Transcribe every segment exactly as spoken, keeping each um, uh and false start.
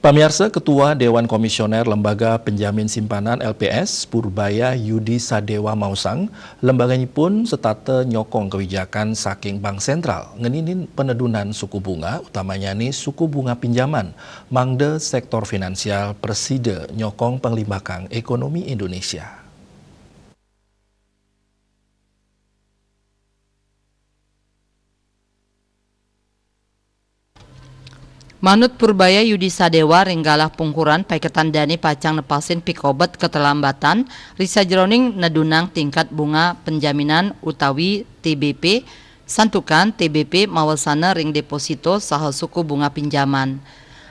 Pamiarsa, Ketua Dewan Komisioner Lembaga Penjamin Simpanan L P S, Purbaya Yudi Sadewa maosang, lembaganipun setata nyokong kebijakan saking Bank Sentral ngeninin penedunan suku bunga, utamanyane suku bunga pinjaman, mangda sektor finansial prasida nyokong panglimbakang ekonomi Indonesia. Manut Purbaya Yudi Sadewa, ring galah pungkuran paiketan dane pacang nepasin pikobet keterlambatan ri sajeroning nedunang tingkat bunga penjaminan utawi T B P, santukan T B P mawesana ring deposito saha suku bunga pinjaman.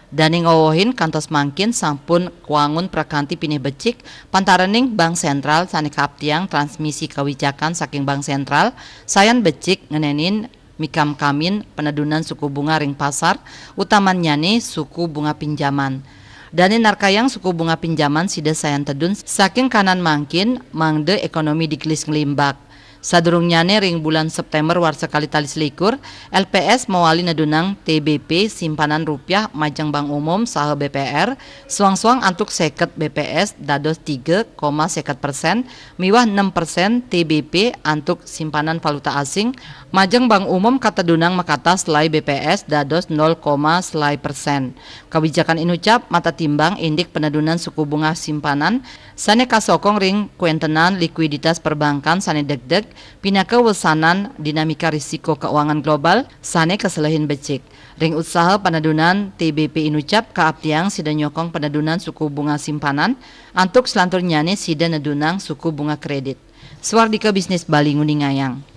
Dane ngowohin kantos mangkin sampun kawangun prakanti pinih becik, pantaraning Bank Sentral sane kaaptiang transmisi kawijakan saking Bank Sentral sayan becik ngenenin mikamkamin penedunan suku bunga ring pasar, utamannyane suku bunga pinjaman. Dane narkayang suku bunga pinjaman sida sayan tedun saking kanan mangkin, mangda ekonomi digelis nglimbak. Sadurungnyane ring bulan September warsa kalih tali selikur, L P S mawali nedunang T B P simpanan rupiah majeng Bank Umum saha B P R, suang-suang antuk seket B P S dados tiga koma seket persen miwah enam persen T B P antuk simpanan valuta asing majeng Bank Umum katedunang makatah selai B P S dados nol koma selai persen. Kawijakan inucap matatimbang indik penedunan suku bunga simpanan sane kasokong ring kwentenan likuiditas perbankan sane degdeg, pinaka wesanan dinamika risiko keuangan global sane kaselehin becik. Ring usaha penedunan T B P inucap kaaptiang sida nyokong penedunan suku bunga simpanan, antuk selanturnyane sida nedunang suku bunga kredit. Swardika Bisnis Bali nguningayang.